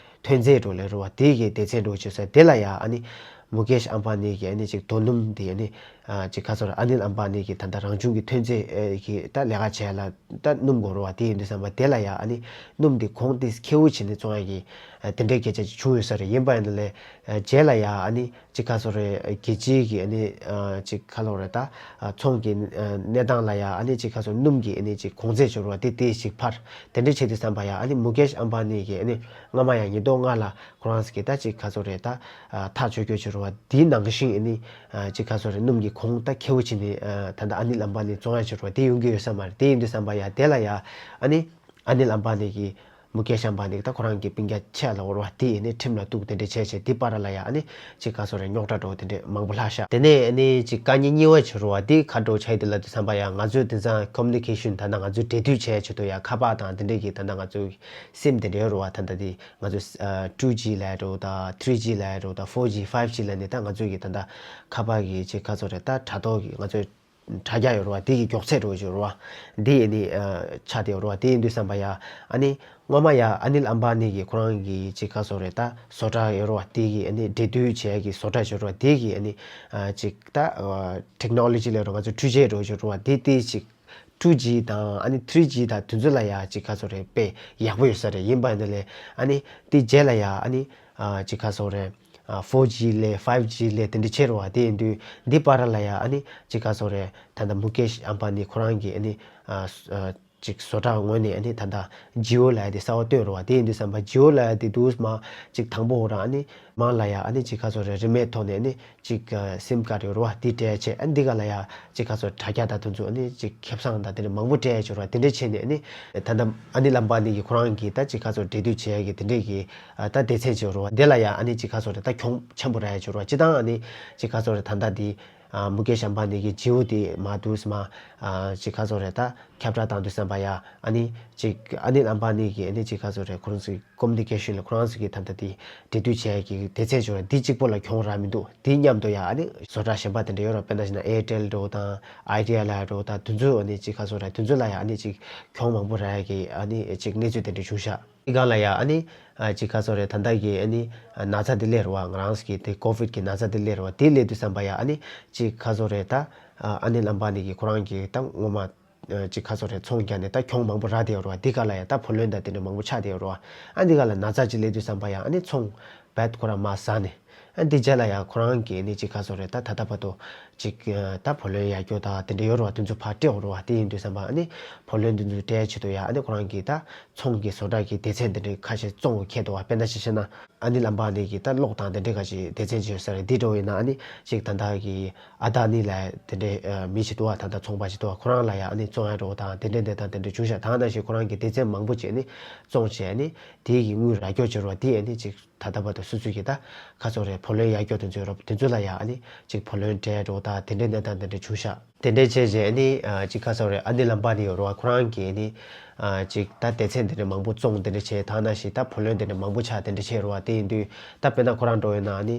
ཐོན་རྫས་འགྲོ་ལས་རེད་བ། དེ་གི་སྡེ་ཚན་འགྲོ་ཅིག་ཡོད་ས་དེ་ལ་ཡ་ཨ་ནི་མུ་ཀེཤ་ཨམ་བ་ནི་གི་ཨ་ནི་ཅིག་རྡོ་སྣུམ་དེ་ཨ་ནི་ཨ་ཅིག་ག་ཚོད་རེད་ཨ་ནིལ་ཨམ་བ་ནི་གི་ད་ལྟ་རང་བྱུང་གི་ཐོན་རྫས་ཨེ་གི་ད་ལས་ཀ་བྱས་ལ་ད་སྣུམ་དགོས་རེད་བ། དེ་ཡིན་དུས་ཙམ་པ་དེ་ལ་ཡ་ཨ་ནི་སྣུམ་དེ་གོང་དེ་ཁེ་པོ་བྱས་ནས་བཙོང་ཡ་གི་ཨ་དེ་འདྲའི་སྐད་ཆ་ཅིག་བྱུང་ཡོད་ས་རེད། ཡིན་པ་ཡིན་ན་ལས་ཨ་རྗེས་ལ་ཡ་ཨ་ནི་ཅིག་ག་ཚོད་རེད་རྒྱལ་སྤྱིའི་གི་ཨ་ནི་ཨ་ཅིག་ག་ལབ་རེད་ད་ཨ་ཚོང་གི་ཨ་གནས་སྟངས་ལ་ཡ་ཨ་ནི་ཅིག་ག་ཚོད་སྣུམ་གི་ཨ་ནི་ཅིག་གོང་ཚད་འབྱོར་བ་དེ་དེ་ཞིག་འཕར། དེ་འདྲ་བྱས་དུས་ཙམ་པ་ཡ་ཨ་ནི་མུ་ཀེཤ་ཨམ་བ་ནི་གི་ཨ་ནི་སྔ་མ་ཡ་ཉིས་སྟོང་ལྔ་ལ་ཁོ་རང་ཚོ་གི་ད་ཅིག་ག་ཚོད་རེད་ད་ཨ་ཐག་གཅོད་རྒྱུ་བྱུང་བ་དེའི་ནང་བཞིན་ཨ་ནི་ཨ་ཅིག་ག་ཚོད་རེད་སྣུམ་གྱི་གོང་ད་ཁེ་པོ་བྱས་ནས་ཨ་ད་ལྟ་ཨ་ནིལ་ཨམ་བ་ནི་བཙོང་ཡ་བྱུང་བ་དེ་ཡོང་གི་ཡོད་ས་མ་རེད། དེ་ཡིན་དུས་ཙམ་པ་ཡ་དེ་ལ་ཡ་ཨ་ནི་ཨ་ནིལ་ཨམ་བ་ནི་གི་མུ་ཀེཤ་ཨམ་བ་ནི་གི་ད་ཁོ་རང་གི་སྤུན་ཀྱག་ཆེ་ལ་འོར་བ་དེ་ཡིན་ནི་ཁྲིམས་ལ་གཏུག་དེ་འདྲས་བྱས་བྱས་དེ་བར་ལ་ཡ་ཨ་ནི་ཅིག་ག་ཚོད་རེད་རྙོག་དྲ་འགྲོ་དེ་འདྲས་མང་པོ་ལྷག་ཤག་དེ་ནས་ཨ་ནི་ཅིག་དཀའ་ངལ་གཉིས་པ་བྱུང་བ་དེ་ག་འདྲ་བྱས་དེ་ལ་དུས་ཙམ་པ་ཡ་ང་ཚོས་དེང་སང་ཀོ་མུ་ནི་ཀེ་ཤན་ད་ལྟ་ང་ཚོས་འབྲེལ་མཐུད་བྱས་བྱེད་དུ་ཡ་ཁ་པར་དང་དེ་འདྲས་ཀྱི་ད་ལྟ་ང་ཚོའི་སིམ་དེ་འདྲས་ཡོད་རེད་བ། ད་ལྟ་དེ་ང་ཚོ་ཨ་ཊུ་ཇི་ལབ་ཡ་འདྲ་བོ་དང་ཐི་རི་ཇི་ལབ་ཡ་འདྲ་བོ་དང་ཕོར་ཇི་ཕའིབ་ཇི་ལབ་ནས་ད་ང་ཚོའི་གི་ད་ལྟ་ཁ་པར་གི་ཅིག་ག་ཚོད་རེད་ད་དྲ་ཐོག་གི་ང་ཚོའི་དྲ་རྒྱ་ཡོད་རེད་བ། དེ་གི་མགྱོགས་ཚད་འདྲ་བོ་ཅིག་ཡོད་རེད་བ། དེ་ཨ་ནི་ཨ་ཆགས་བསྡད་ཡོད་རེད་བ། དེ་ཡིན་དུས་ཙམ་པ་ཡ་ཨ་ནི་སྔོན་མ་ཡ་ཨ་ནིལ་ཨམ་བ་ནི་གི་ཁོ་རང་གི་ཅིག་ག་ཚོད་རེད་ད་བཟོ་གྲྭ་ཡོད་རེད་བ། དེ་གི་ཨ་ནི་འབྲེལ་མཐུད་བྱེད་ཡ་གི་བཟོ་གྲྭ་ཅིག་ཡོད་རེད་བ། དེ་གི་ཨ་ནི་ཨ་ཅིག་ད་ཨ་ཊེག་ནོ་ལོ་ཇི་ལབ་རེད་བ། ང་ཚོ་འཕྲུལ་ཆས་འདྲ་བོ་ཅིག་ཡོད་རེད་བ། དེ་དེ་ཅིག་ཊུ་ཇི་དང་ཨ་ནི་ཐི་རི་ཇི་དང་དེ་ཚོ་ལ་ཡ་ཅིག་ག་ཚོད་རེད་དཔེ་ཡག་པོ་ཡོད་ས་རེད། ཡིན་པ་ཡིན་ན་ལས་ཨ་ནི་དེ་རྗེས་ལ་ཡ་ཨ་ནི་ཨ་ཅིག་ག་ཚོད་རེད་ཨ་ཕོར་ཇི་ལས་ཕའིབ་ཇི་ལས་དེ་འདྲ་ཕྱིན་རེད་བ། དེ་ཡིན་དུས་འདི་བར་ལ་ཡ་ཨ་ནི་ཅིག་ག་ཚོད་རེད་ད་ལྟ་མུ་ཀེཤ་ཨམ་བ་ནི་ཁོ་རང་གི་ཨ་ནི་ཨ་ཨ་ཅིག་བཟོ་གྲྭ་ངོས་ནས་ཨ་ནི་ད་ལྟ་ཇི་ཨོ་ལབ་ཡ་དེ་གསར་པ་བཏོན་རེད་བ། དེ་ཡིན་དུས་ཙམ་པ་ཇི་ཨོ་ལབ་ཡ་དེ་འདུག་མ་ཅིག་དང་པོ་འོ་རང་ཨ་ནི་མང་ལ་ཡ་ཨ་ནི་ཅིག་ག་ཚོད་རེད་རིན་མེད་ཐོག་ནས་ཨ་ནི་ཅིག་ཨ་སིམ་ཀར་ཡོད་རེད་བ། དེ་སྤྲད་བྱས་ཨ་ནི་འདི་ག་ལ་ཡ་ཅིག་ག་ཚོད་དྲ་རྒྱ་དང་དེ་ཚོ་ཨ་ནི་ཅིག་ཁེ་བཟང་དང་དེ་འདྲ་མང་པོ་སྤྲད་ཡོད་རེད་བ། དེ་འདྲ་བྱས་ནས་ཨ་ནི་ད་ལྟ་ཨ་ནིལ་ཨམ་བ་ནི་གི་ཁོ་རང་གི་ད་ཅིག་ག་ཚོད་འབྲེལ་མཐུད་བྱེད་ཡ་གི་དེ་འདྲས་གི་ཨ་ད་སྡེ་ཚན་ཅིག་ཡོད་རེད་བ། དེ་ལ་ཡ་ཨ་ནི་ཅིག་ག་ཚོད་རེད་ད་གྱོང་ཆེན་པོ་རག་ཡ་ཅིག་ཡོད་རེད་བ། སྤྱིར་བཏང་ཨ་ནི་ཅིག་ག་ཚོད་རེད་ད་ལྟ་དེ་ཨ་མུ་ཀེཤ་ཨམ་བ་ནི་གི་ཇི་ཨོ་དེ་མ་འདུག་སེ་མ་ཨ་ཅིག་ག་ཚོད་རེད་ད་ཁྱབ་བསྒྲགས་བཏང་དུས་ཙམ་པ་ཡ་ཨ་ནི་ཅིག་ཨ་ནིལ་ཨམ་བ་ནི་གི་ཨ་ནི་ཅིག་ག་ཚོད་རེད་ཁོ་རང་ཚོའི་ཀོ་མུ་ནི་ཀེ་ཤན་ལ་ཁོ་རང་ཚོ་གི་ད་ལྟ་དེ་འབྲེལ་མཐུད་བྱས་ཀྱི་སྡེ་ཚན་ཅིག་ཡོད་རེད། དེ་གཅིག་པོ་ལ་གྱོང་རག་མི་འདུག་དེ་མཉམ་དུ་ཡ་ཨ་ནི་བཟོ་གྲྭ་གཞན་པ་དེ་འདྲ་ཡོད་རེད་བ། དཔེར་ན་བྱས་ན་ཨེར་ཊེལ་འདྲ་བོ་དང་ཨའི་ཌི་ཡ་ལབ་ཡ་འདྲ་བོ་དང་དེ་ཚོ་ཨ་ནི་ཅིག་ག་ཚོད་རེད་དེ་ཚོ་ལ་ཡ་ཨ་ནི་ཅིག་གྱོང་མང་པོ་རག་ཡ་གི་ཨ་ནི་ཅིག་གནས་ཚུལ་དེ་འདྲ་བྱུང་ཤག་དེ་སྒང་ལ་ཡ་ཨ་ནི་ཨ་ཅིག་ག་ཚོད་རེད་ད་ལྟ་གི་ཨ་ནི་ན་ཚ་དེ་སླེབས་རེད་བ། ང་རང་ཚོ་གི་དེ་ཀོ་ཝིཌ་གི་ན་ཚ་དེ་སླེབས་རེད་བ། དེ་སླེབས་དུས་ཙམ་པ་ཡ་ཨ་ནི་ཅིག་ག་ཚོད་རེད་ད་ཨ་ནི་ལམ་བ་ནི་གི་ཁོ་རང་གི་ད་ངོ་མ་ཨ་ཅིག་ག་ཚོད་རེད་ཚོང་རྒྱག་ནས་ད་གྱོང་མང་པོ་རག་བསྡད་ཡོད་རེད་བ། དེ་ག་ལ་ཡ་ད་བུ་ལོན་དང་དེ་འདྲ་མང་པོ་ཆགས་བསྡད་ཡོད་རེད་བ། ཨ་འདི་ག་ལ་ན་ཚ་ཅིག་སླེབས་དུས་ཙམ་པ་ཡ་ཨ་ནི་ཚོང་རྦད་ཁོ་རང་མར་ཟག་ནས་ཨ་འདི་རྗེས་ལ་ཡ་ཁོ་རང་གི་ཨ་ནི་ཅིག་ག་ཚོད་རེད་ད་ད་ལྟ་བར་དུ་ཅིག་ཨ་ད་བུ་ལོན་ཡར་སྐྱོར་དང་དེ་འདྲ་ཡོད་རེད་བ། དེ་ཚོ་ཕར་སྤྲད་ཡོད་རེད་བ། དེ་ཡིན་དུས་ཙམ་པ་ཨ་ནི་བུ་ལོན་དེ་ཚོ་སྤྲད་ཆེད་དུ་ཡ་ཨ་ནི་ཁོ་རང་གི་ད་ཚོང་གི་བཟོ་གྲྭ་གི་སྡེ་ཚན་དེ་འདྲའི་ཁ་ཤས་བཙོང་དགོས་ཁེལ་འདུག་བ། དཔེར་ན་ཆ་བཞག་ན་ཨ་ནི་ལམ་བ་ནི་གི་ད་གློག་དང་དེ་འདྲའི་ཁ་ཤས་སྡེ་ཚན་ཅིག་ཡོད་ས་རེད། འདི་འདྲ་བོ་ཡིན་ན་ཨ་ནི་ཅིག་ད་ལྟ་གི་ཨ་ད་ནི་ལ་དེ་འདྲའི་ཨ་མི་ཞིག་འདུག་བ། ད་ལྟ་ཚོང་པ་ཞིག་འདུག་བ། ཁོ་རང་ལ་ཡ་ཨ་ནི་བཙོང་ཡ་འདྲ་བོ་དང་དེ་འདྲའི་གནས་སྟངས་དེ་འདྲ་བྱུང་ཤག་དེ་ནང་བཞིན་ཁོ་རང་གི་སྡེ་ཚན་མང་པོ་ཅིག་ཨ་ནི་བཙོང་བྱས་ཨ་ནི་དེའི་གི་དངུལ་རག་སྐྱོར་བྱེད་རོགས་དེ་ཨ་ནི་ཅིག་ ད་ལྟ་བར་དུ་སོ་སོ་གི་ད་ག་ཚོད་རེད། བུ་ལོན་ཡར་སྐྱོར་དེ་ཚོ་ཡོད་རེད་པ། དེ་ཚོ་ལ་ཡ་ཨ་ནི་ཅིག་བུ་ལོན་སྤྲད་འགྲོ་ད་དེ་འདྲའི་གནས་སྟངས་དེ་འདྲ་བྱུང་ཤག་དེ་འདྲའི་བྱས་རྗེས་ཨ་ནི་ཅིག་ག་ཚོད་རེད། ཨ་ནི་ལམ་པ་ནི་ཡོད་རེད་པ། ཁོ་རང་གིས་ཨ་ནི་ཅིག་ད་སྡེ་ཚན་དེ་འདྲ་མང་པོ་བཙོང་དེ་འདྲ་བྱས། ད་ནང་བཞིན་ད་བུ་ལོན་དེ་འདྲ་མང་པོ་ཆགས་དེ་འདྲ་བྱས་རེད་པ། དེ་ཡིན་དུས་ད་དཔེར་ན་ཁོ་རང་འགྲོ་ཡོད་ན་ཨ་ནི་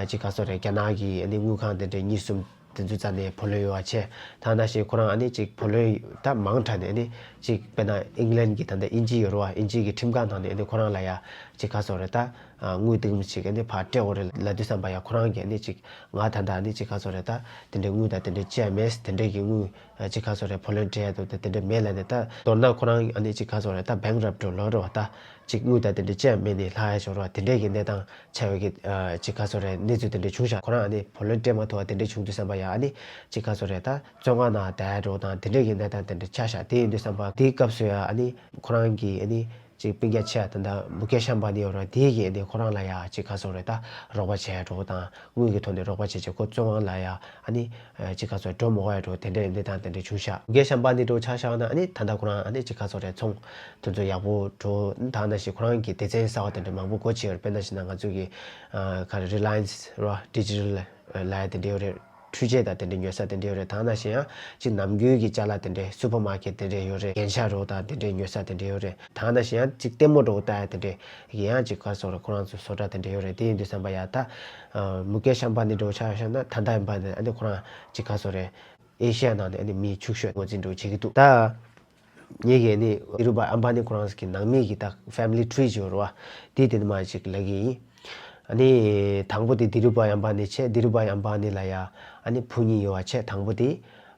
ཅིག་ག་ཚོད་རེད། རྒྱ་ནག་གི་ཨ་ནི་དངུལ་ཁང་དེ་འདྲ་གཉིས་གསུམ་དེ་ཚོ་རྩ་ནས་བུ་ལོན་ཡོད་པ་བྱས། ད་ནང་བཞིན་ཁོ་རང་ཨ་ནི་ཅིག་བུ་ལོན་ད་མང་དྲགས་ནས་ཨ་ནི་ཅིག་དཔེར་ན་ཨིང་ལན་གྱི་ད་ལྟ་དབྱིན་ཇི་ཡོད་རེད་པ། དབྱིན་ཇི་གི་ཁྲིམས་ཁང་ནང་ནས་ཨ་ནི་ཁོ་རང་ལ་ཡ་ཅིག་ག་ཚོད་རེད། ད་དངུལ་དེ་གམ་ཅིག་ཨ་ནི་ཕར་སྤྲད་དགོས་རེད་ལབ་དུས་ཙམ་པ་ཡ་ཁོ་རང་གིས་ཨ་ནི་ཅིག་ང་ད་ལྟ་ཨ་ནི་ཅིག་ག་ཚོད་རེད། ད་དེ་འདྲའི་དངུལ་ད་དེ་འདྲའི་ཅི་ཡང་མེད། དེ་འདྲའི་གི་དངུལ་ཅིག་ག་ཚོད་རེད། བུ་ལོན་སྤྲད་ཡ་འདུག་ད་དེ་འདྲ་མེད་ལབ་ནས། ད་མདོར་ན་ཁོ་རང་ཨ་ནི་ཅིག་ག་ཚོད་རེད། ད་བེང་ཀ་རབ་ཊི་ལབ་རེད་པ། ད་ཅིག་དངུལ་ད་དེ་འདྲ་ཅི་ཡང་མེད་ནས་ལྷག་ཡ་ཅིག་ཡོད་རེད་པ། དེ་འདྲའི་གི་གནས་སྟངས་ཆགས་ཡོད་ཀྱི་ཅིག་ག་ཚོད་རེད། གནས་ཚུལ་དེ་འདྲ་བྱུང་ཤག་ཁོ་རང་ཨ་ནི་བུ་ལོན་སྤྲད་མ་ཐུབ་པ་དེ་འདྲ་བྱུང་དུས་ཙམ་པ་ཡ་ཨ་ནི་ཅིག་ག་ཚོད་རེད། ད་བཙོན་ཁང་ནང་བསྡད་ཡ་འདྲ་པོ་དང་དེ་འདྲའི་གི་གནས་སྟངས་དེ་འདྲ་ཆགས་ཤག་དེ་ཡིན་དུས་ཙམ་པ་དེའི་སྐབས་སུ་ཡ་ཨ་ནི་ཁོ་རང་གི་ཨ་ནི་ཅིག་སྤུན་ཀྱག་ཆེ་ཡ་ད་ལྟ་མུ་ཀེཤ་ཨམ་བྷ་ནི་ཡོད་རེད་པ། དེ་གིས་ཨ་ནི་ཁོ་རང་ལ་ཡ་ཅིག་ག་ཚོད་རེད། ད་རོགས་པ་བྱས་འགྲོ་དང་དངུལ་གྱི་ཐོག་ནས་རོགས་པ་བྱས་བྱས་ཁོ་བཙོན་ཁང་ལ་ཡ་ཨ་ནི་ཅིག་ག་ཚོད་འགྲོ་མི་དགོས་ཡ་འདྲ་པོ་དེ་འདྲའི་གནས་སྟངས་དེ་འདྲ་བྱུང་ཤག་མུ་ཀེཤ་ཨམ་བྷ་ནི་འདྲ་པོ་ཆ་བཞག་ན་ཨ་ནི་ད་ལྟ་ཁོ་རང་ཨ་ནི་ཅིག་ག་ཚོད་རེད། ཚོང་དེ་ཚོ་ཡག་པོ་འགྲོ། ད་ནང་བཞིན་ཁོ་རང་གི་སྡེ་ཚན་གསར་པ་དེ་འདྲ་མང་པོ་སྒོ་ཕྱེ་ཡོད་རེད། དཔེར་ན་བྱས་ན་ང་ཚོ་གི་ག་རེ་རི་ལ་ཡན་སི་རེད་པ། ཌི་ཇི་ཊལ་ལབ་ཡ་དེ་འདྲ་ཡོད་རེད། འཕྲུལ་ཆས་དང་དེ་འདྲའི་ཉོ་ས་དེ་འདྲ་ཡོད་རེད། ད་ནང་བཞིན་ཡང་ཅིག་ནམ་རྒྱུན་གྱི་ཅ་ལག་དེ་འདྲའི་སུ་པར་མར་ཀེཊ་དེ་འདྲའི་ཡོད་རེད། རྒྱན་ཆ་རོ་དང་དེ་འདྲའི་ཉོ་ས་དེ་འདྲ་ཡོད་རེད། ད་ནང་བཞིན་ཡང་ཅིག་ལྟད་མོ་འདྲ་པོ་ལྟ་ཡ་དེ་འདྲའི་ཡང་ཅིག་ག་ཚོད་རེད། ཁོ་རང་ཚོ་བཟོ་གྲྭ་དེ་འདྲ་ཡོད་རེད། དེ་ཡིན་དུས་ཙམ་པ་ཡ་ད་མུ་ཀེཤ་ཨམ་བྷ་ནི་འདྲ་པོ་ཆ་བཞག་ན་ད་ལྟ་ཡིན་པ་ནི་ཨ་ནི་ཁོ་རང་ཅིག་ག་ཚོད་རེད། ཨེ་ཤི་ཡ་ནང་ནས་ཨ་ནི་མི་ཕྱུག་ཤོས་ངོས་འཛིན་འདྲ་པོ་བྱེད་ཀྱི་འདུག་ད་ངེད་ཀྱིས་ཨ་ནི་དྷི་རུ་བྷ་ཨམ་བྷ་ནི་ཁོ་རང་གི་ནང་མི་གི་ད་ཕེ་མི་ལི་ཊི་རི་ཅིག་ཡོད་རེད་པ། དེ་དེ་ནས་མར་ཅིག་ལབ་ཀྱི་ཡིན། ཨ་ནི་དང་པོ་དེ་དྷི་རུ་བྷ་ཨམ་བྷ་ནི་བྱས། དྷི་རུ་བྷ་ཨམ་བྷ་ནི་ལ་ཡ་ཨ་ནི་བུ་གཉིས་ཡོད་པ་བྱས། དང་པོ་དེ་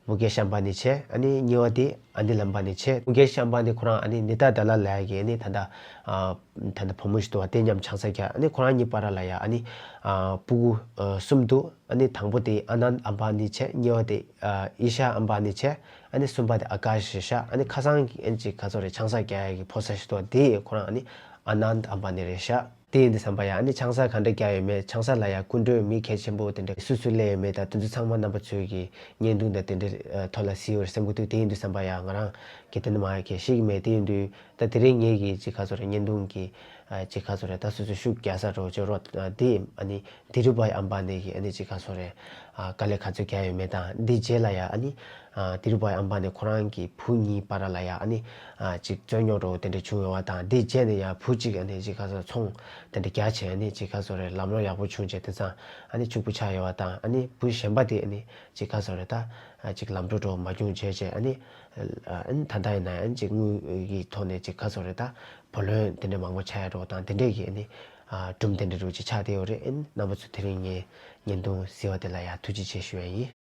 མུ་ཀེཤ་ཨམ་བྷ་ནི་བྱས། ཨ་ནི་གཉིས་པ་དེ་ཨ་ནི་ལམ་བྷ་ནི་བྱས། མུ་ཀེཤ་ཨམ་བྷ་ནི་ཁོ་རང་ཨ་ནི་ནི་ཏ་བྷི་ར་ལ་ལབ་ཡ་གི་ཨ་ནི་ད་ལྟ་ཨ་ད་ལྟ་བུ་མོ་ཞིག་འདུག་པ། དེ་མཉམ་ཆང་ས་བརྒྱབ། ཨ་ནི་ཁོ་རང་གཉིས་བར་ལ་ཡ་ཨ་ནི་ཨ་སྤུ་གུ་ཨ་གསུམ་འདུག་ཨ་ནི་དང་པོ་དེ་ཨ་ནན་ཨམ་བྷ་ནི་བྱས། གཉིས་པ་དེ་ཨ་ཨི་ཤ་ཨམ་བྷ་ནི་བྱས། ཨ་ནི་གསུམ་པ་དེ་ཨ་ཀ་ཤི་རེད་ཤག་ཨ་ནི་ཁ་སང་གི་ཨ་ནི་ཅིག་ག་ཚོད་རེད། ཆང་ས་བརྒྱབ་ཡ་གི་ཕོ་གསར་ཞིག་འདུག་པ། དེ་ཁོ་རང་ཨ་ནི་ཨ་ནན་ཨམ་བྷ་ནི་རེད་ཤག་དེ་ཡིན་དུས་ཙམ་པ་ཡ་ཨ་ནི་ཆང་ས་ག་འདྲ་བརྒྱབ་ཡོད་མེད། ཆང་ས་ལ་ཡ་སྐུ་མགྲོན་མི་གལ་ཆེན་པོ་དེ་འདྲ་སུ་སུ་སླེབས་ཡོད་མེད། ད་དེ་ཚོ་ཚང་མ་རྣམ་པ་ཚོས་ཀྱི་བརྙན་ཐུང་དང་དེ་འདྲའི་ཐོག་ལ་གཟིགས་ཡོད་རེད་བསམ་གྱི་འདུག་དེ་ཡིན་དུས་ཙམ་པ་ཡ་ང་རང་གི་དེ་འདྲ་མ་གི་ཤེས་ཀྱི་མེད། དེ་ཡིན་དུས་ད་དེ་རིང་ངེད་ཀྱི་ཅིག་ག་ཚོད་རེད། བརྙན་ཐུང་གི་ཨ་ཅིག་ག་ཚོད་རེད། ད་སོ་སོ་ཤུགས་རྒྱག་ས་འདྲ་པོ་བྱེད་རོགས། ཨ་དེ་ཨ་ནི་དྷི་རུ་བྷ་ཨམ་བྷ་ནི་གི་ཨ་ནི་ཅིག་ག་ཚོད་རེད། ཨ་དཀའ་ལས་ག་ཚོད་བརྒྱབ་ཡོད་མེད་དང་། འདི་རྗེས་ལ་ཡ་ཨ་ནི་ཨ་དྷི་རུ་བྷ་ཨམ་བྷ་ནི་ཁོ་རང་གི་བུ་གཉིས་བར་ལ་ཡ་ཨ་ནི་ཨ་ཅིག་རྩོད་རྙོག་འདྲ་པོ་དེ་འདྲ་བྱུང་ཡོད་པ་དང་། འདི་རྗེས་ནས་ཡ་བུ་གཅིག་ཨ་ནི་ཅིག་ག་ཚོད་ཚོང་དེ་འདྲ་རྒྱག་བྱས། ཨ་ནི་ཅིག་ག་ཚོད་རེད། ལམ་ལྷོང་ཡག་པོ་བྱུང་བྱས་དེང་སང་ཨ་ནི་ཕྱུག་པོ་ཆགས་ཡོད་པ་དང་། ཨ་ནི་བུ་གཞན་པ་དེ་ཨ་ནི་ཅིག་ག་ཚོད་རེད། ད་ཨ་ཅིག་ལམ་འགྲོ་འདྲ་པོ་མ་བྱུང་བྱས་བྱས། ཨ་ནི་ཨ་ནི་ད་ལྟ་ཡིན་ན་ཨ་ནི་ཅིག་དངུལ་གྱི་ཐོག་ནས་ཅིག་ག་ཚོད་རེད། ད་བུ་ལོན་དེ་འདྲ་མང་པོ་ཆགས་ཡ་འདྲ་པོ་དང་དེ་འདྲས་ཀྱི་ཨ་ནི་ཨ་སྒྲུང་དེ་འདྲ་འདྲ་པོ་ཅིག་ཆགས་བསྡད་ཡོད་རེད། ཨ་ནི་རྣམ་པ་ཚོ་དེ་རིང་ངའི་བརྙན་ཐུང་གཟིགས་པ་དེ་ལ་ཡ་ཐུགས་རྗེ་ཆེ་ཞུ་ཡ་ཡིན།